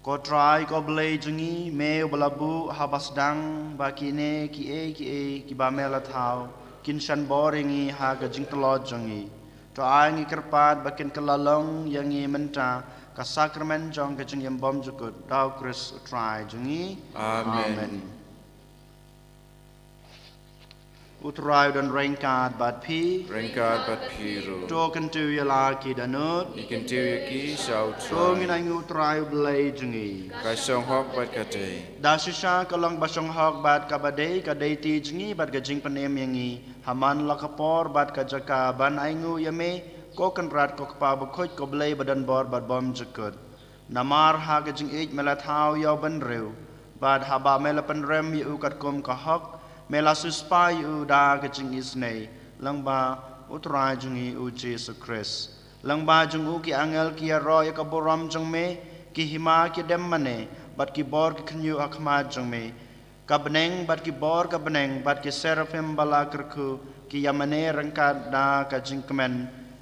Ko Trai ko Blei jong ngi, me uba la buh haba sdang ba kine kiei kiei kiba me la thaw kin shon bor ïa ngi ha ka jingtlot jong ngi. To ai ngi kyrpad ba kin kylla long ïa ngi mynta ka sakramen jong ka jingim bymjukut, da U Khrist U Trai jong ngi. Amen. Amen. U Trai u don ryngkat bad phi. Ryngkat bad phi ruh. To kyntiew ïa la ki dohnud. Ngi kyntiew ïa ki sha U Trai. To ngin ainguh U Trai U Blei jong ngi. Ka shong hok bad ka dei. Da shisha ka long ba shong hok bad kaba dei, ka dei ti jong ngi bad ka jingpynim ïa ngi ha man la ka por bad ka jaka ban ainguh ïa me, ko Kynrad ko Kpa bakhuid, ko Blei badonbor bad bymjukut. Namar ha ka jingïeit me la thaw ïa u bynriew, bad haba me la pynrem ïa u katkum ka hok, me la siewspah ïa u da ka jingisynei lyngba U Trai jong ngi U Jisu Khrist. Lyngba jong u ki angel ki ïaroh ïa ka burom jong me, ki hima ki dem mane, bad ki bor ki khynñiuh ha khmat jong me. Ka bneng bad ki bor ka bneng bad ki seraphim ba la kyrkhu ki ïa mane ryngkat da ka jingkmen.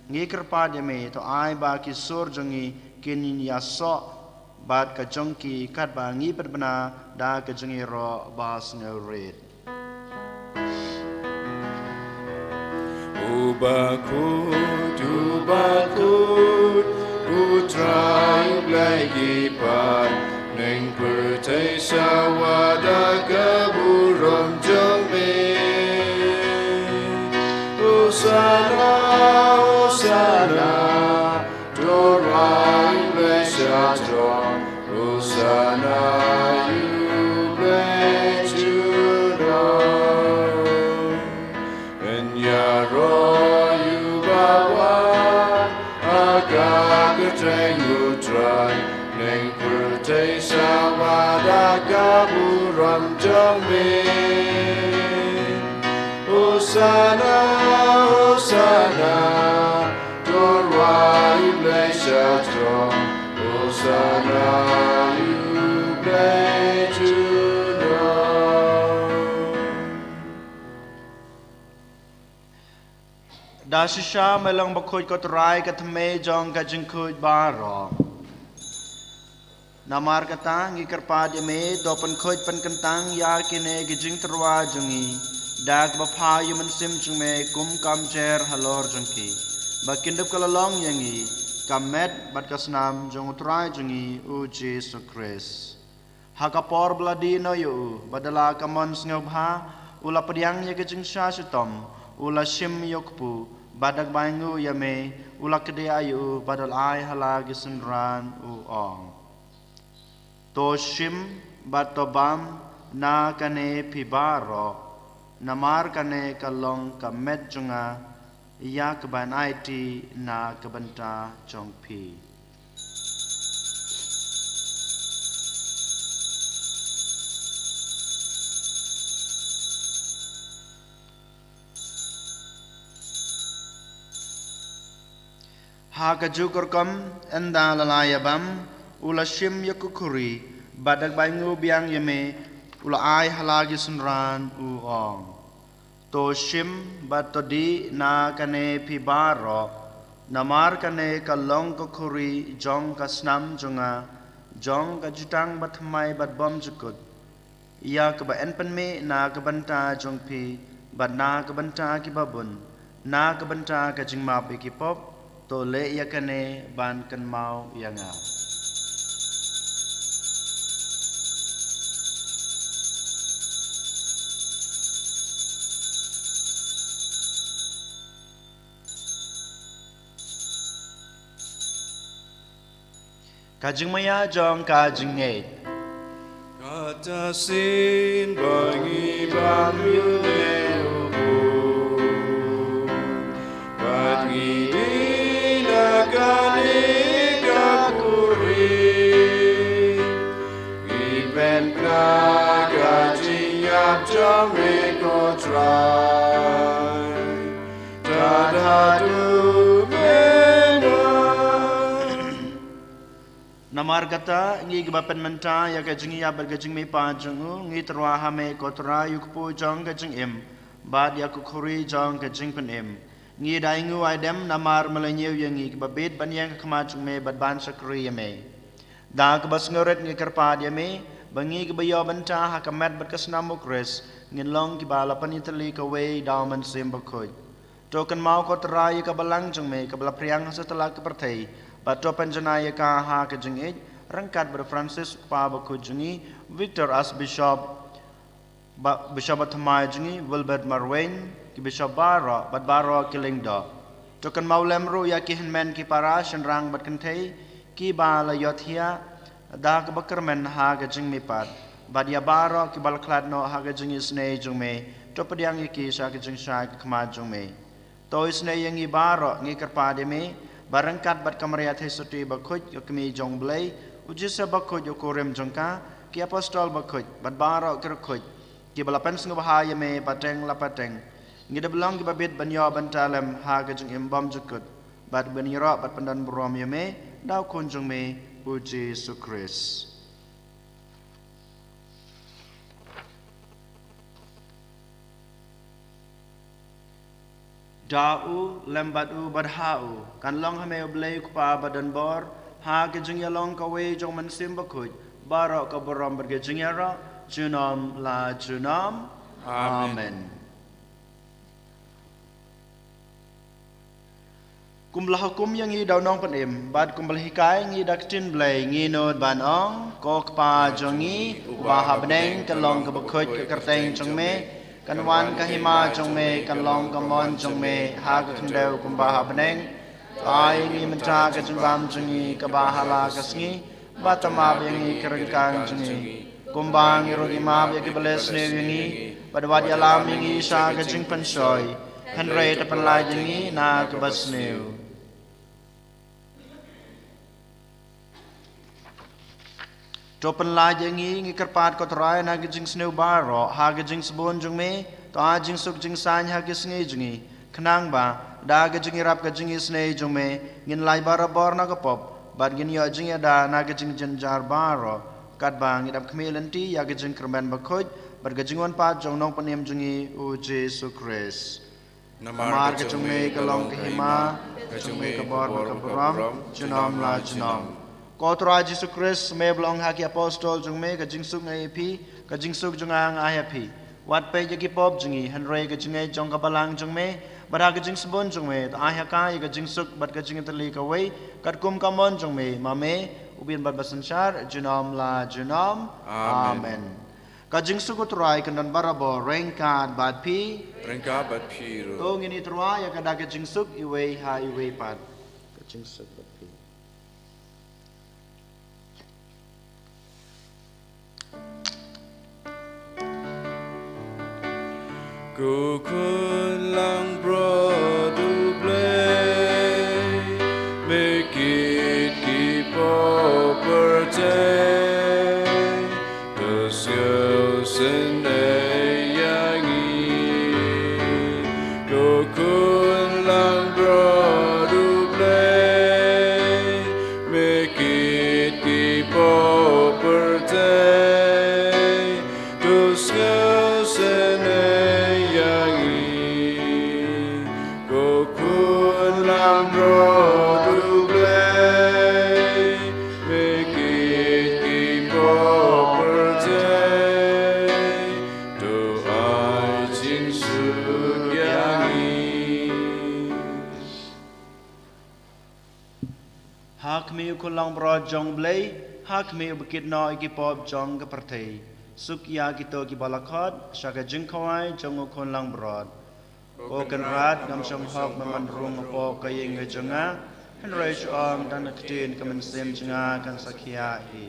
Ngi kyrpad ïa me, to ai ba ki sur jong ngi kin ïasoh bad ka jong ki, katba ngi pynbna da ka jingïaroh ba sngewrit. Uba khuid, uba khuid, U Trai U Blei ki paid, bneng pyrthei sa Hosanna, ïa U Blei junom. Yn ïaroh ïa u bawa ha ka kyrteng U Trai, ïa ka pyrthei sa wad ha ka burom jong me. Hosanna, Hosanna, to rwai U Blei sha jrong. Hosanna, ïa U Blei junom. Da shisha Me long bakhuid, ko Trai, ka thymmei jong ka jingkhuid baroh. Namar kata ngi kyrpad ïa Me, to pynkhuid pynkyntang ïa kine ki jingtyrwa jong ngi da kaba pha ïa u Mynsiem jong Me kum ka mjer halor jong ki, ba kin dup ka la long ïa ngi ka met bad ka snam jong U Trai jong ngi U Jisu Khrist. Ha ka por ba la die noh ïa U, bad da la ka mon sngewbha U la pdiang ïa ka jingshah shitom, U la shim ïa U kpu, bad da kaba ainguh ïa Me U la kdiah ïa u, bad da la ai ha la ki synran, U ong: To shim bad to bam na kane phi baroh, namar kane ka long ka met jong Nga, ïa kaban aiti na ka bynta jong phi. Ha kajuh ka rukom, ynda la la ïa bam, U la shim ïa ka khuri, bad da kaba ainguh biang ïa Me, U la ai ha la ki synran, U ong: To shim bad to dih na kane phi baroh, namar kane ka long ka khuri jong ka snam jong Nga, jong ka jutang bathymmai bad bymjukut, ïa kaba yn pynmih na ka bynta jong phi, bad na ka bynta ki babun, na ka bynta ka jingmap ïa ki pop. To leh ïa kane ban kynmaw ïa Nga. Ka jingmaïa jong ka jingngeit. Kata shisien ba ngi bam ïa une u bun, bad ngi dih na kane ka khuri, ngi pynkylla ka jingïap jong Me, ko Trai, tad haduh mynta. Namar kata, ngi kiba pynmynta ïa ka jingïap bad ka jingmihpat jong U, ngi tyrwa ha Me, ko Trai, ïa u kpu jong ka jingim, bad ïa ka khuri jong ka jingpynim. Ngi da ainguh aidem namar Me la ñiew ïa ngi kiba bit ban ïeng ha khmat jong Me bad ban shakri ïa Me. Da kaba sngewrit ngi kyrpad ïa Me, ba ngi kiba ïoh bynta ha ka met bad ka snam U Khrist, ngin long kiba la pynïatylli kawei da U Mynsiem Bakhuid. To kynmaw, ko Trai, ïa ka Balang jong Me kaba la phriang ha satlak ka pyrthei, bad to pynjanai ïa ka ha ka jingïeit, ryngkat bad u Francis u Kpa Bakhuid jong ngi, Victor Archbishop, ba, Bishop bathymmai jong ngi, Wilbert Marwein, ki Bishop baroh, bad baroh ki lyngdoh. To kynmaw lem ruh ïa ki hynmen ki para, shynrang bad kynthei, kiba la ïohthiah da kaba kyrmen ha ka jingmihpat, bad ïa baroh kiba la khlad noh ha ka jingisynei jong Me, to pdiang ïa ki sha ka jingshai ka khmat jong Me. To isynei ïa ngi baroh, ngi kyrpad ïa Me, ba ryngkat bad ka Maria Theisotti Bakhuid, ka Kmie jong U Blei, u Joseph Bakhuid, u kurim jong ka, ki Apostol Bakhuid, bad baroh ki riewkhuid kiba la pynsngewbha ïa Me pateng la pateng, ngi dep long kiba bit ban ïoh bynta lem ha ka jingim bymjukut, bad ban ïaroh bad pyndonburom ïa Me da U Khun jong Me, u Jisu Khrist. Da U, lem bad U, bad ha U, kan long ha Me U Blei U Kpa badonbor, ha ka jingïalong kawei jong U Mynsiem Bakhuid, baroh ka burom bad ka jingïaroh, junom la junom. Amen. Amen. Kumba la hukum ïa ngi da U Nongpynim, bad kumba la hikai ïa ngi da ka ktien Blei, ngi nud ban ong: Ko Kpa jong ngi, uba ha bneng, kan long kaba khuid ka kyrteng jong Me, kan wan ka hima jong Me, kan long ka mon jong Me, ha ka khyndew kumba ha bneng. Ai ngi mynta ka jingbam jong ngi kaba ha la ka sngi, bad to map ïa ngi ki ryngkang jong ngi, kumba ngi ruh ngi map ïa kiba leh sniew ïa ngi, bad wat ïalam ïa ngi sha ka jingpynshoi, hynrei to pynlait ïa ngi na kaba sniew. To pynlait ïa ngi, ngi kyrpad ko Trai, na ka jingsniew baroh ha ka jingsbun jong me, to ai jingsuk jingsaiñ ha ki sngi jong ngi, khnang ba da ka jingïarap ka jingisynei jong me, ngin lait barabor na ka pop, bad ngin ïoh jingïada na ka jingjynjar baroh, katba ngi dap khmih lynti ïa ka jingkyrmen bakhuid bad ka jingwan pat jong u Nongpynim jong ngi, u Jisu Khrist. Namar ka jong me ka long ka hima, ka jong me ka bor bad ka burom, junom la junom. Ko Trai Jisu Khrist, me ba la ong ha ki apostol jong me, ka jingsuk nga ai ïa phi, ka jingsuk jong nga nga ai ha phi. Wat peit ïa ki pop jong ngi, hynrei ka jingngeit jong ka balang jong me, bad ha ka jingsbun jong me, to ai ha ka ïa ka jingsuk bad ka jingïatylli kawei, katkum ka mon jong me, ma me, u Blei bad ba synshar, junom la junom. Amen. Amen. Ka jingsuk u Trai kan don barabor ryngkat bad phi. Ryngkat bad phi ruh. To ngin ïatyrwa ïa ka da ka jingsuk iwei ha iwei pat. Ka jingsuk bad phi. Ko khun langbrot U Blei, me kit ki pop pyrthei, to sngewsynei ïa ngi. Ko khun langbrot U Blei, me kit ki pop pyrthei, to sngewsynei ïa ngi. Ko khun langbrot U Blei, me kit ki pop pyrthei, to ai jingsuk ïa ngi. Ha khmih u khun langbrot jong U Blei, ha khmih uba kit noh ïa ki pop jong ka pyrthei. Suk ïa kito kiba la khot sha ka jingkhawai jong u khun langbrot. Ko Kynrad, ngam shong hok me man rung hapoh ka ïing ka jong nga, hynrei shu ong tang da ka ktien, ka mynsiem jong nga kan sa khiah hi.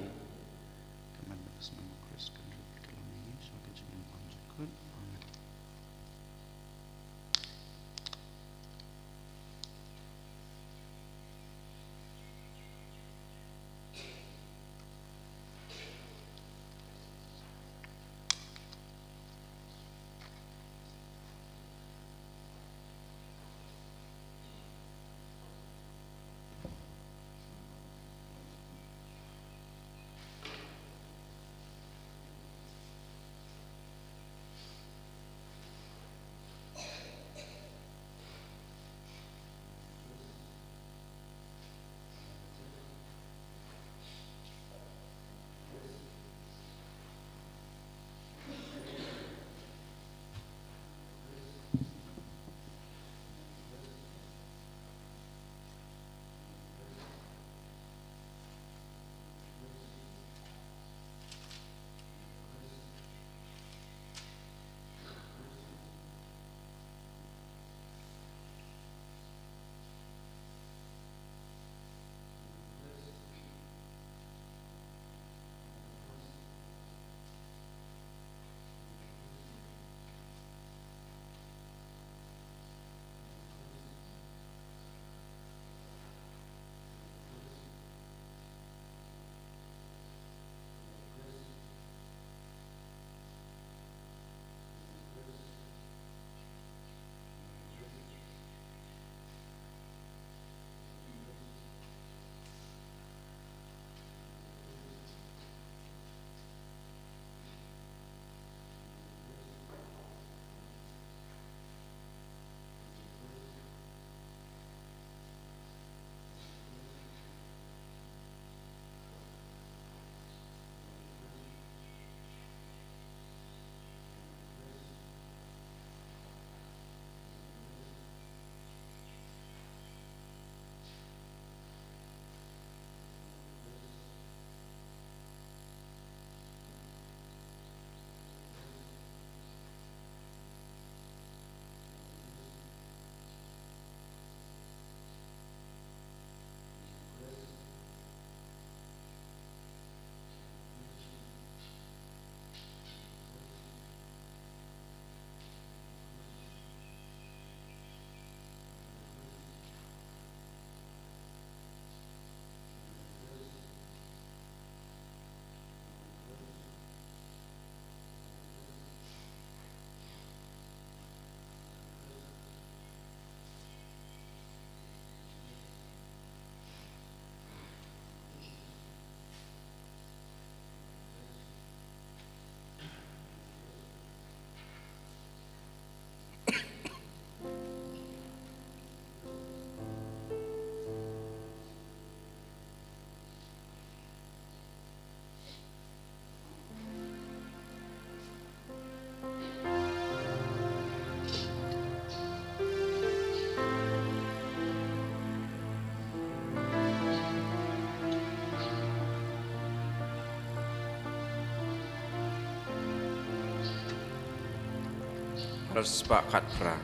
Khatspah khatphra.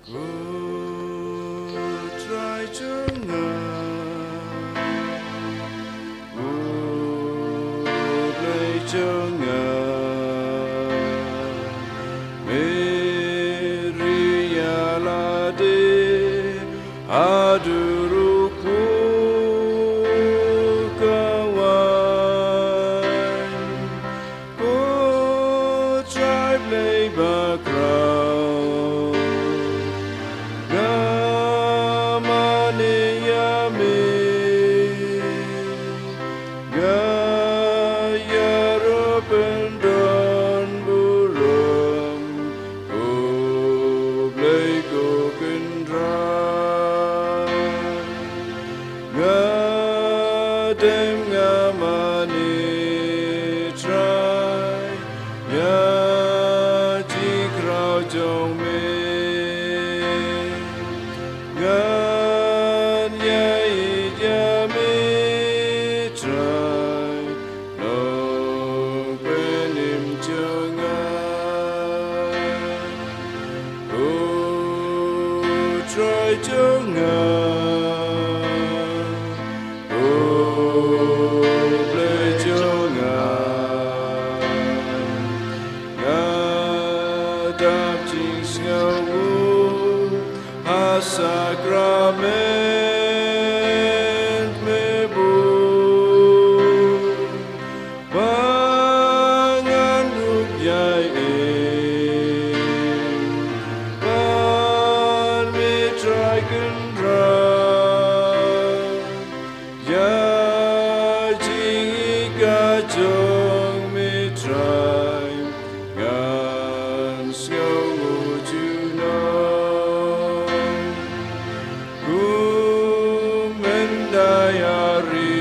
Ko Trai jong nga, ko Blei jong nga, me ri ïa lade haduh ruh ko kawei. Ko Trai Blei bakhraw, nga mane ïa me, nga ïaroh pyndonburom, ko Blei ko Kynrad. Nga dem nga mane Trai ïa ki khraw jong me. Ngan ïa ïeit ïa me Trai, Nongpynim jong nga, ko Trai jong nga, ko Blei jong nga. Nga dap jingsngew ha sakrament me bun. Ba ngan ruh ïai im ban me Trai Kynrad, ïa jingïeit ka jong me Trai ngan sngew nguh junom. Kum mynta ïa ri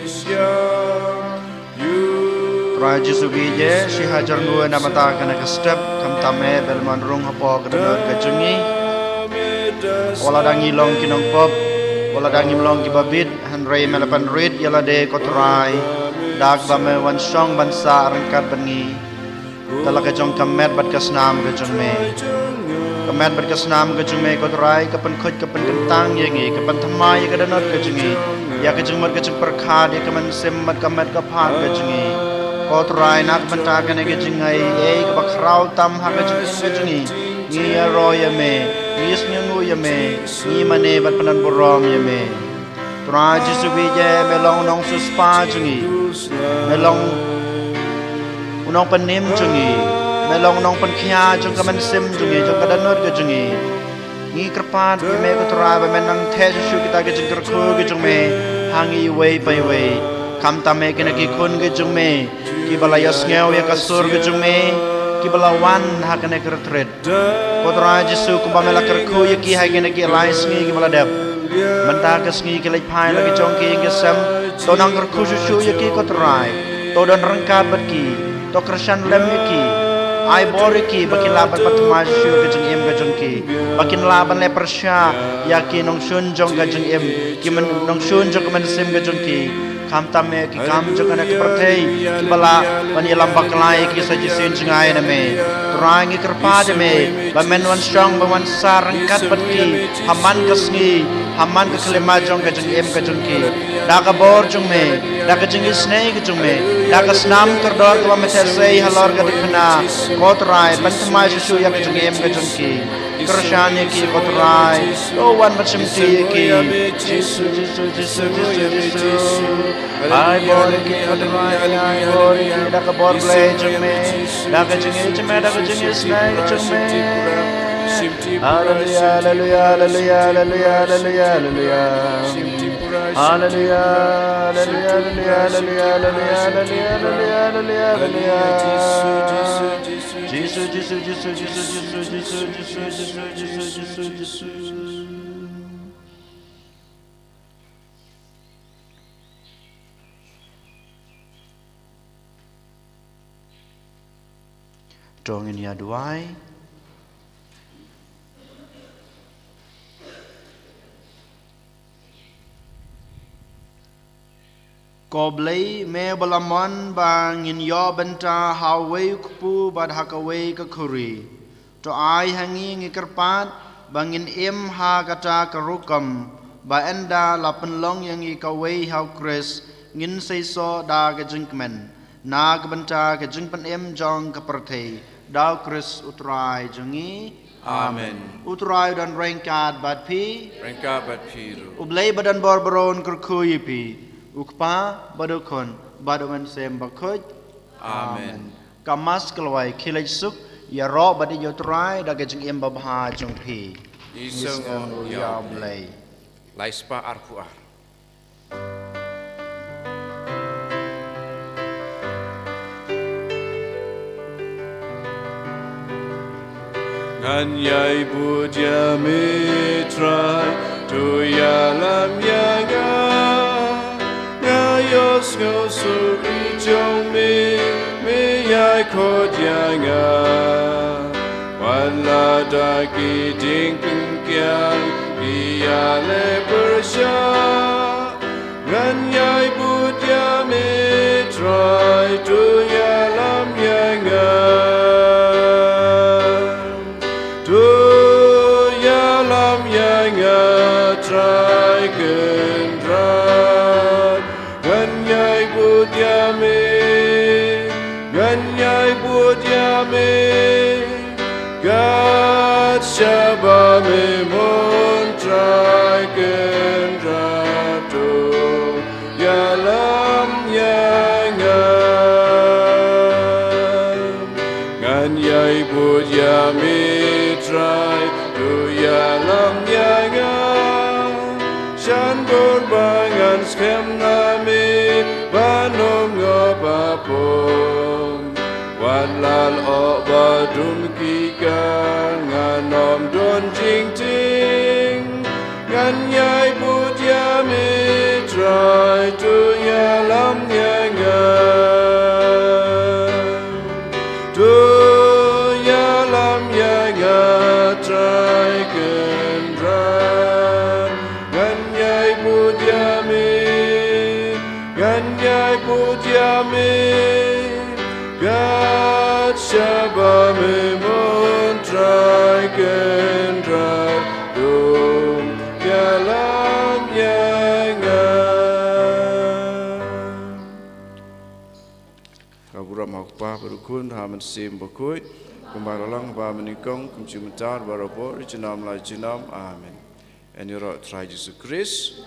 siang ïu. Trai Jisu, bieit ïa shi hajar nguh na ka bynta kane ka step, khamtam eh ba la wan rung hapoh ka dohnud ka jong ngi. Wat la da ngi long ki nongpop, wat la da ngim long kiba bit, hynrei me la pynrit ïa lade ko Trai, da kaba me wan shong ban sah ryngkat bad ngi. Da la ka jong ka met bad ka snam ka jong me. Ka met bad ka snam ka jong me ko Trai, ka pynkhuid ka pynkyntang ïa ngi, ka pynthymmai ïa ka dohnud ka jong ngi, ïa ka jingmut ka jingpyrkhat, ïa ka mynsiem bad ka met ka phad ka jong ngi. Ko Trai, na ka bynta kane ka jingaiei kaba khraw tam ha ka jingim ka jong ngi, ngi ïaroh ïa me, ngi ïasngewnguh ïa me, ngi mane bad pyndonburom ïa me. Trai Jisu, bieit ïa me long u nongsiewspah jong ngi. Me long u nongpynim jong ngi. Me long u nongpynkhia jong ka mynsiem jong ngi, jong ka dohnud ka jong ngi. Ngi kyrpad ïa me ko Trai ba men nang theh shuh shuh kita ki jingkyrkhu ki jong me ha ngi iwei pa iwei. Khamtam eh kine ki khun ki jong me kiba la ïasngew ïa ka sur ki jong me, kiba la wan ha kane ka retreat. Ko Trai Jisu, kumba me la kyrkhu ïa ki ha kine ki lai sngi kiba la dep, mynta ka sngi ki leit phai la ki jong ki ïing ki sem. To nang kyrkhu shuh shuh ïa ki ko Trai. To don ryngkat bad ki. To kyrshan lem ïa ki. Ai bor ïa ki ba kin lah ban pynthymmai shuh shuh ïa ka jingim ka jong ki, ba kin lah ban leh pyrshah ïa ki nongshun jong ka jingim, ki myn-, nongshun jong ka mynsiem ka jong ki. Khamtam eh ki kam jong kane ka pyrthei kiba lah ban ïalam bakla ïa ki sa shisien jngai na me. Trai, ngi kyrpad ïa me ba men wan shong, ba wan sah ryngkat bad ki ha man ka sngi, ha man ka khyllipmat jong ka jingim ka jong ki. Da ka bor jong me, da ka jingisynei ka jong me, da ka snam kordor kaba me theh sei halor ka dkhana, ko Trai, pynthymmai shuh shuh ïa ka jingim ka jong ki. Kyrshan ïa ki ko Trai. To wan ban shimti ïa ki. Jisu, Jisu, Jisu, Jisu, Jisu. Ai bor ïa ki ko Trai, ai bor ïa ki da ka bor Blei jong me, da ka jingïeit jong me, da ka jingisynei ka jong me. Haleluya, haleluya, haleluya. Haleluya, haleluya, haleluya. Jisu, Jisu, Jisu. To ngin ïa duwai. Ko Blei, me ba la mon ba ngin ïoh bynta ha uwei u kpu bad ha kawei ka khuri, to ai ha ngi, ngi kyrpad, ba ngin im ha kata ka rukom ba ynda la pynlong ïa ngi kawei ha u Khrist, ngin seisoh da ka jingkmen na ka bynta ka jingpynim jong ka pyrthei, da u Khrist u Trai jong ngi. Amen. U Trai u don ryngkat bad phi. Ryngkat bad phi ruh. U Blei ba don bor baroh un kyrkhu ïa phi, u Kpa bad u Khun bad u Mynsiem Bakhuid. Amen. Ka Mass ka la wai, khie leit suk, ïaroh bad ïeit ïa u Trai da ka jingim babha jong phi. Ngi sngewnguh ïa u Blei. Lai spah arphew ar. Ngan ïai bud ïa me Trai, to ïalam ïa nga. Nga ïohsngew suk ïa jong me, me ïai khot ïa nga. Wat la da ki diengpyngkiang ki ïaleh pyrshah, ngan ïai bud ïa me Trai, to ïalam ïa nga. To ïalam ïa nga Trai Kynrad. Ngan ïai bud ïa me, ngan ïai bud ïa me, kat shaba me mon Trai Kynrad, to ïalam ïa nga. Ngan ïai bud ïa me Trai, to ïalam ïa nga. Shan bor ba ngan skhem na me, ban ym ngop apom. Wat la lyoh ba dum ki kang, ngan ym don jingtieng. Ngan ïai bud ïa me Trai, to ïalam ïa nga. To ïalam ïa nga Trai Kynrad. Ngan ïai bud ïa me, ngan ïai bud ïa me, kat shaba me mon Trai Kynrad, to ïalam ïa nga. Ka burom ha u Kpa bad u Khun, ha u Mynsiem Bakhuid, kumba la long ha ba mynnyngkong, kum jong mynta, barabor, junom la junom. Amen. Ïaroh Trai Jisu Khrist.